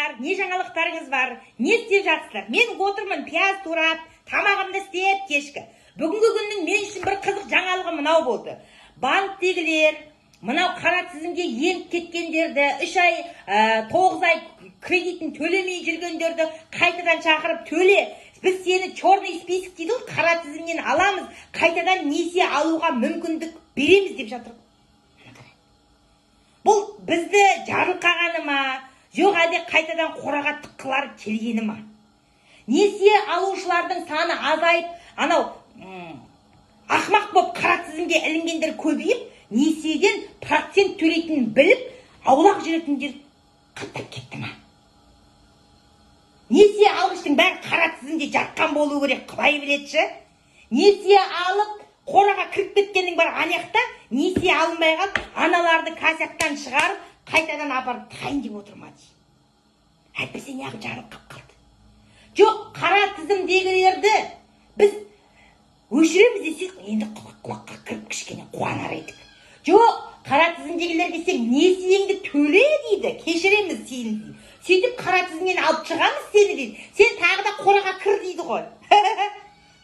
Қалайсыздар? Не жаңалықтарыңыз бар? Не істеп жатсыздар? Мен отырмын пияз турап, тамағымды істеп кешкі. Бүгінгі күннің мен үшін бір қызық жаңалығы мынау болды. Банктегілер мынау қара тізімге еніп кеткендерді, 3 ай, 9 ай кредитін төлемей жүргендерді қайтадан шақырып, төле, біз сені черный список дейді ғой, қара тізімнен аламыз, қайтадан несие алуға мүмкіндік береміз деп жатыр. Бұл бізді жарылқағаны ма, жоқ әлде қайтадан қораға тыққылары келгені ма? Несие алушылардың саны азайып, анау ақымақ болып қара тізімге ілінгендер көбейіп, несиеден процент төлейтінін біліп, аулақ жүретіндер қаптап кетті ма? Несие алғыштың бәрі қара тізімде жатқан болу керек, құдай біледі ше. Несие алып, қораға кіріп кеткеннің бәрі ана жақта, несие алынбай қалып, аналарды косяктан шығарып, қайтадан апарып тығайын деп отыр ма деймін. Әйтпесе неғып жарылқап қалды? Жоқ, қара тізімдегілерді біз өшіреміз десек, енді құлаққа кіріп, кішкене қуанар едік. Жоқ, қара тізімдегілерге сен несиеңді төле дейді, кешіреміз сені дейді, сөйтіп қара тізімнен алып шығамыз сені дейді, сен тағы да қораға кір дейді ғой.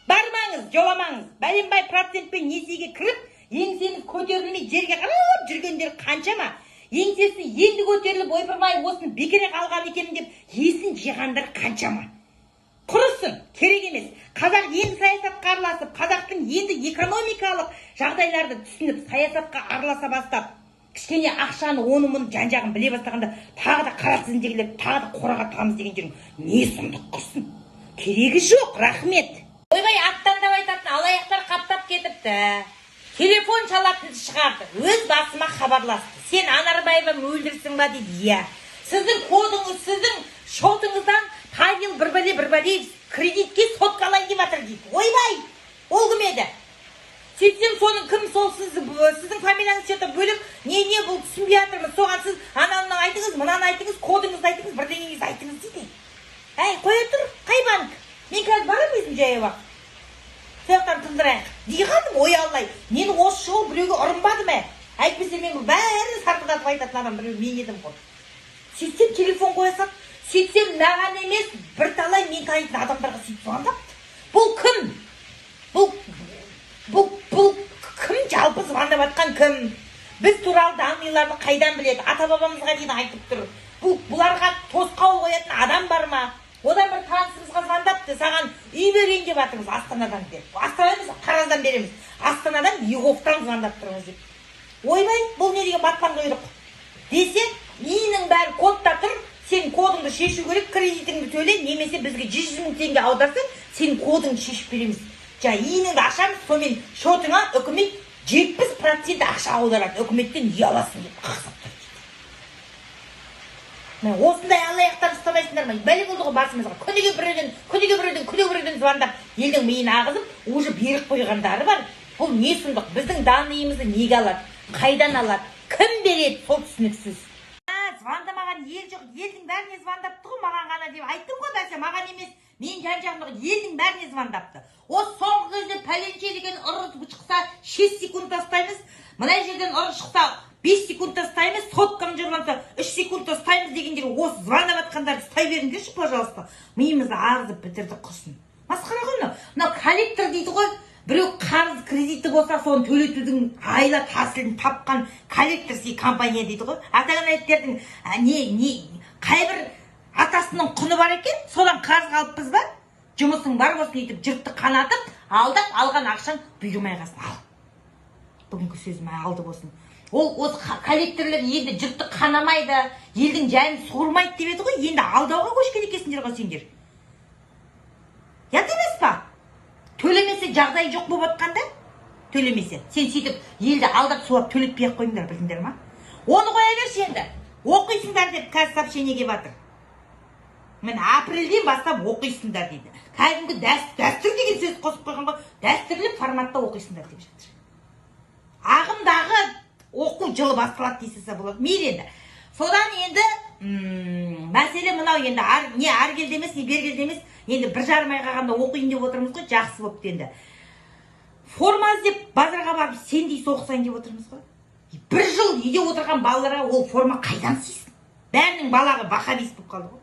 Бармаңыз, жоламаңыз. Бәленбай процентпен несиеге кіріп, еңсеміз көтерілмей, жерге қарап жүргендер қаншама? Еңсесі енді көтеріліп, ойпырмай, осыны бекер алған екенмін деп есін жиғандар қаншама? Құрысын, керек емес. Қазақ енді саясатқа араласып, қазақтың енді экономикалық жағдайларды түсініп, саясатқа араласа бастап, кішкене ақшаны, оны мұны жан жағын біле бастағанда, тағы да қара тізімдегілер тағы да қораға тығамыз деген жерің не сұмдық? Құрсын, керегі жоқ, рахмет. Ойбай, аттандап айтатын алаяқтар қаптап кетіпті. Телефон шалатынды шығарды, өз басыма хабарласты. Сен Анарбаева Мөлдірсің ба дейді. Иә. Сіздің кодыңыз, сіздің шотыңыздан Павел бір бәле, бір бәле кредитке сотка алайын деп жатыр дейді. Ойбай, ол кім еді? Сөйтсем, соның кім сол, сіз, сіздің фамилияңыз что то бөлек, не не бұл, түсінбей жатырмын. Соған сіз ананы айтыңыз, мынаны айтыңыз, кодыңызды айтыңыз, бірдеңеңізді айтыңыз дейді. Әй, қоя тұр, қай банк? Мен қазір барамын өзім жаяу ақ, сол жақтан тындырайық дей қалдым. Ой, аллай, мен осы жолы біреуге ұрынбадым, ә. Әйтпесе мен бұл бәрін сарқылдатып айтатын адам біреу мен едім ғой. Сөйтсем, телефон қоя салды. Сөйтсем, маған емес, бірталай мен танитын адамдарға сөйтіп звондапты. Бұл кім? Бұл кім жалпы, звондап жатқан кім? Біз туралы данныйларды қайдан біледі? Ата бабамызға дейін айтып тұр. Бұл бұларға тосқауыл қоятын адам бар ма? Одан бір танысымызға звондапты. Саған үй берейін деп жатырмыз Астанадан деп. Астана емес, Тараздан береміз, Астанадан, еговтан звондап тұрмыз деп. Ойбай, бұл не деген батпан құйрық десе, ИИН-ің бәрі кодта тұр, сен кодыңды шешу керек, кредитіңді төле немесе бізге 100 000 теңге аударсаң, сенің кодыңды шешіп береміз, жаңа ИИН-іңді ашамыз, сонымен шотыңа үкімет 70% ақша аударады, үкіметтен үй аласың деп қақсап тұр дейді. Міне, осындай алаяқтарды ұстамайсыңдар ма? Бәле болды ғой басымызға. Күніге біреуден, күніге біреуден, күніге біреуден звондап, елдің миын ағызып, уже беріп қойғандары бар. Бұл не сұмдық? Біздің данныйымызды неге алады? Қайдан алады? Кім береді? Сол түсініксіз. А, звондамаған ел жоқ, елдің бәріне звондапты ғой, маған ғана деп айттым ғой, бәсе, маған емес, мен жан жағымдағы елдің бәріне звондапты. Осы соңғы кезде пәленше деген ұры шықса, 6 секунд тастаймыз, мына жерден ұры шықса, 5 секунд тастаймыз, соткам жырланса, 3 секунд тастаймыз дегендер, осы звондап жатқандарды ұстай беріңдерші, пожалуйста. Миымызды ағызып бітірді, құрсын. Масқара ғой мынау. Мынау коллектор дейді ғой, біреу қарыз кредиті болса, соны төлетудің айла тәсілін тапқан коллекторский компания дейді ғой. Ата-аналердің не қай бір атасының құны бар екен, содан қарыз қалыппыз ба? Жұмысың бар болсын, өйтіп жұртты қанатып, алдап алған ақшаң бұйырмай қалсын. Ал бүгінгі сөзім алды болсын. Ол осы коллекторлер енді жұртты қанамайды, елдің жайын суырмайды деп еді ғой, енді алдауға көшкен екенсіңдер ғой сендер. Ұят емес па? Төлемесе, жағдайы жоқ болып жатқанда, төлемесе, сен сөйтіп елді алдап сулап төлетпей ақ қойыңдар, білдіңдер ма? Оны қоя берші, енді оқисыңдар деп қазір сообщение келіп жатыр. Міне, апрельден бастап оқисыңдар дейді. Кәдімгі дәстүр деген сөз қосып қойған ғой, дәстүрлі форматта оқисыңдар деп жатыр. Ағымдағы оқу жылы басталады дей салса болады. Мейлі енді. Содан енді мәселе мынау енді, не ары келді емес, не бері келді емес, енді 1,5 ай қалғанда оқиын деп отырмыз ғой, жақсы болыпты енді. Форма іздеп базарға барып, сендей соғысайын деп отырмыз ғой. Бір жыл үйде отырған балаларға ол форма қайдан сыйсын? Бәрінің балағы ваххабист болып қалды ғой.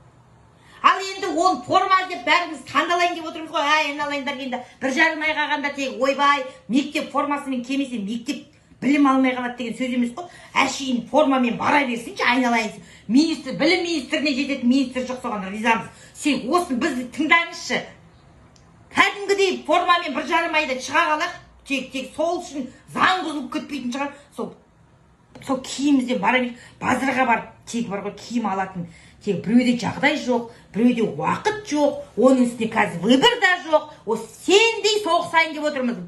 Енді оны форма деп бәріміз сандалайын деп отырмыз ғой. Әй, айналайындар, енді 1,5 ай қалғанда тек, ойбай, мектеп формасымен келмесе, мектеп білім алмай қалады деген сөз емес қой. Әшейін формамен бара берсінші, айналайын. Министр, білім министріне жететін министр жоқ, соған ризамыз. Сен осыны бізді тыңдаңызшы, кәдімгідей формамен 1,5 айда шыға қалайық. Тек сол үшін заң бұзылып кетпейтін шығар. Сол киімімізден бара бер. Базарға барып, тек бар ғой, киім алатын тек біреуде жағдай жоқ, біреуде уақыт жоқ, оның үстіне қазір выбор да жоқ. Осы сендей соғысайын деп отырмыз.